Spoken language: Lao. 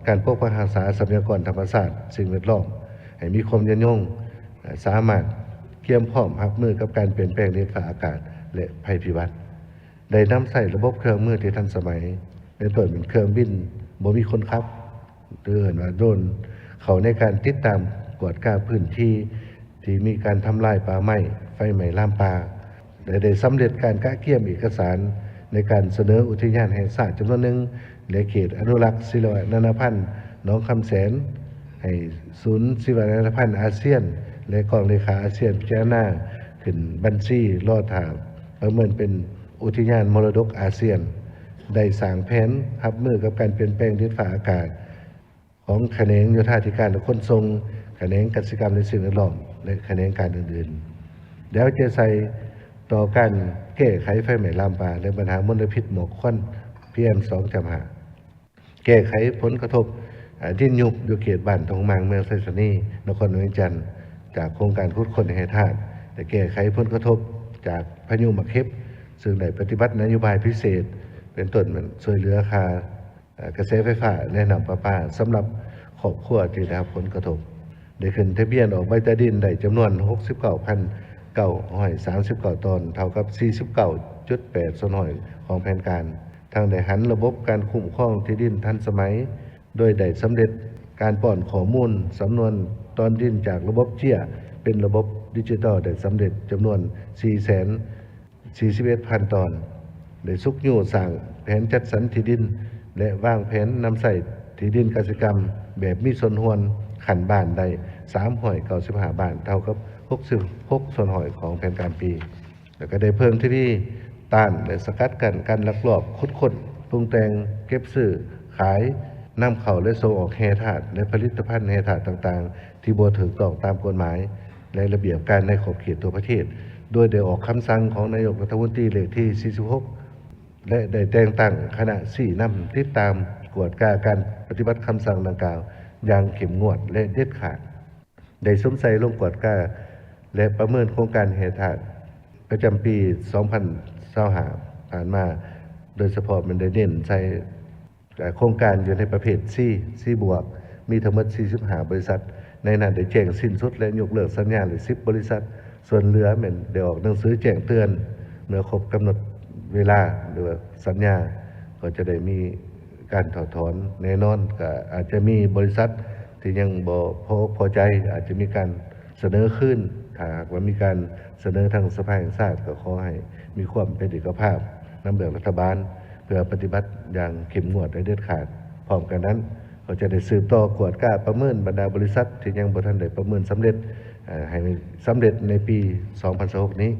ການປົກປັກຮັກສາຊັບພະຍາກອນທຳມະຊາດ, ສິ່ງແວດລ້ອມ ໃຫ້ມີຄວາມຍືນຍົງ, ສາມາດກຽມພ້ອມຮັບມືກັບການປ່ຽນແປງດິນຟ້າອາກາດ ແລະ ໄພພິບັດ. ໄດ້ນຳໃຊ້ລະບົບເຄື່ອງມືທີ່ທັນສະໄໝ, ເປັນຕົ້ນເປັນເຄື່ອງບິນບໍ່ມີຄົນຂັບ ຫຼື ເອີ້ນວ່າໂດຣນ ເຂົ້າໃນການຕິດຕາມກວດກາພື້ນທີ່ ທີ່ມີການທຳລາຍປ່າໄມ້, ໄຟໄໝ້ລາມປ່າ ແລະ ໄດ້ສຳເລັດການກະກຽມເອກະສານໃນການສະເໜີອຸທິຍານແຫ່ງຊາດຈຳນວນໜຶ່ງ ແລະ ເຂດອະນຸລັກຊີວະນານາພັນໜອງຄຳແສນ ໃຫ້ສູນຊີວະນານາພັນອາຊຽນ ແລະ ກອງເລຂາອາຊຽນ ພິຈາລະນາຂຶ້ນບັນຊີລໍຖ້າປະເມີນເປັນອຸທິຍານມໍລະດົກອາຊຽນ, ໄດ້ສ້າງແຜນຮັບມືກັບການປ່ຽນແປງດິນຟ້າອາກາດ ຂອງຂະແໜງໂຍທາທິການ ແລະ ຂົນສົ່ງ, ຂະແໜງກະສິກຳ ແລະ ສິ່ງແວດລ້ອມ ແລະ ຂະແໜງການອື່ນໆ ແລ້ວຈະໃສ່ຕໍ່ການແກ້ໄຂໄຟໄໝ້ລາມປ່າ ແລະ ບັນຫາມົນລະພິດໝອກຄວັນ ພີເອັມ ສອງຈຸດຫ້າ ແກ້ໄຂຜົນກະທົບ ອາ ດິນຍຸບຢູ່ເຂດບ້ານທົ່ງມັງ ເມືອງໄຊສະນີ ນະຄອນຫຼວງວຽງຈັນ ຈາກໂຄງການຂຸດຄົ້ນແຮ່ທາດ ແລະ ແກ້ໄຂຜົນກະທົບຈາກພາຍຸໝາກເຫັບ ເຊິ່ງໄດ້ປະຕິບັດນະໂຍບາຍພິເສດ ເປັນຕົ້ນແມ່ນຊ່ວຍເຫຼືອຄ່າ ເອີ່ ກະແສໄຟຟ້າ ແລະ ນ້ຳປະປາ ສຳລັບຄອບຄົວທີ່ໄດ້ຮັບຜົນກະທົບ ໄດ້ຂຶ້ນທະບຽນອອກໃບຕາດິນໄດ້ຈຳນວນ ຫົກສິບເກົ້າພັນເກົ້າຮ້ອຍສາມສິບເກົ້າຕອນ ເທົ່າກັບ ສີ່ສິບເກົ້າຈຸດແປດສ່ວນຮ້ອຍຂອງແຜນການ, ທັງໄດ້ຫັນລະບົບການຄຸ້ມຄອງທີ່ດິນທັນສະໄໝ ໂດຍໄດ້ສຳເລັດການປ້ອນຂໍ້ມູນສຳນວນຕອນດິນຈາກລະບົບເຈຍ ເປັນລະບົບດິຈິຕອລໄດ້ສຳເລັດຈຳນວນ ສີ່ແສນ ສີ່ສິບເອັດພັນຕອນ, ໄດ້ຊຸກຍູ້ສ້າງແຜນຈັດສັນທີ່ດິນ ແລະ ວາງແຜນນຳໃຊ້ທີ່ດິນກະສິກຳແບບມີສ່ວນຮ່ວມຂັ້ນບ້ານໄດ້ ສາມຮ້ອຍເກົ້າສິບຫ້າບ້ານ ເທົ່າກັບ ຫົກສິບຫົກສ່ວນຮ້ອຍຂອງແຜນການປີ, ແລ້ວກໍໄດ້ເພີ່ມທະວີຕ້ານ ແລະ ສະກັດກັ້ນການລັກລອບຂຸດຄົ້ນ, ປຸງແຕ່ງ, ເກັບຊື້, ຂາຍ, ນຳເຂົ້າ ແລະ ສົ່ງອອກແຮ່ທາດ ແລະ ຜະລິດຕະພັນແຮ່ທາດຕ່າງໆ ທີ່ບໍ່ຖືກຕ້ອງຕາມກົດໝາຍ ແລະ ລະບຽບການໃນຂອບເຂດທົ່ວປະເທດ, ໂດຍໄດ້ອອກຄຳສັ່ງຂອງນາຍົກລັດຖະມົນຕີເລກທີ ສີ່ສິບຫົກ ແລະ ໄດ້ແຕ່ງຕັ້ງຄະນະຊີ້ນຳ, ຕິດຕາມ, ກວດກາການປະຕິບັດຄຳສັ່ງດັ່ງກ່າວຢ່າງເຂັ້ມງວດ ແລະ ເດັດຂາດ, ໄດ້ສຸມໃສ່ລົງກວດກາ ແລະ ປະເມີນໂຄງການແຮ່ທາດປະຈຳປີ ສອງພັນຊາວຫ້າ ຜ່ານມາ, ໂດຍສະເພາະແມ່ນໄດ້ເນັ້ນໃສ່ ແລະ ໂຄງການຢູ່ໃນປະເພດ C, C ບວກ ມີທັງໝົດ ສີ່ສິບຫ້າ ບໍລິສັດ, ໃນນັ້ນໄດ້ແຈ້ງສິ້ນສຸດ ແລະ ຍົກເລີກສັນຍາໄດ້ ສິບ ບໍລິສັດ, ສ່ວນເຫຼືອແມ່ນໄດ້ອອກໜັງສືແຈ້ງເຕືອນເມື່ອຄົບກຳນົດເວລາ ຫຼືວ່າສັນຍາ ກໍຈະໄດ້ມີການຖອດຖອນ. ແນ່ນອນ ກໍອາດຈະມີບໍລິສັດທີ່ຍັງບໍ່ພໍອົກພໍໃຈ, ອາດຈະມີການສະເໜີຄືນ. ຖ້າຫາກວ່າມີການສະເໜີທາງສະພາແຫ່ງຊາດ ກໍຂໍໃຫ້ມີຄວາມເປັນເອກະພາບນຳເລື່ອງລັດຖະບານ ເພື່ອປະຕິບັດຢ່າງເຂັ້ມງວດ ແລະ ເດັດຂາດ. ພ້ອມກັນນັ້ນ ກໍຈະໄດ້ສືບຕໍ່ກວດກາປະເມີນບັນດາບໍລິສັດທີ່ຍັງບໍ່ທັນໄດ້ປະເມີນສຳເລັດ ເອີ່ ໃຫ້ສຳເລັດໃນປີ ສອງພັນຊາວຫົກນີ້.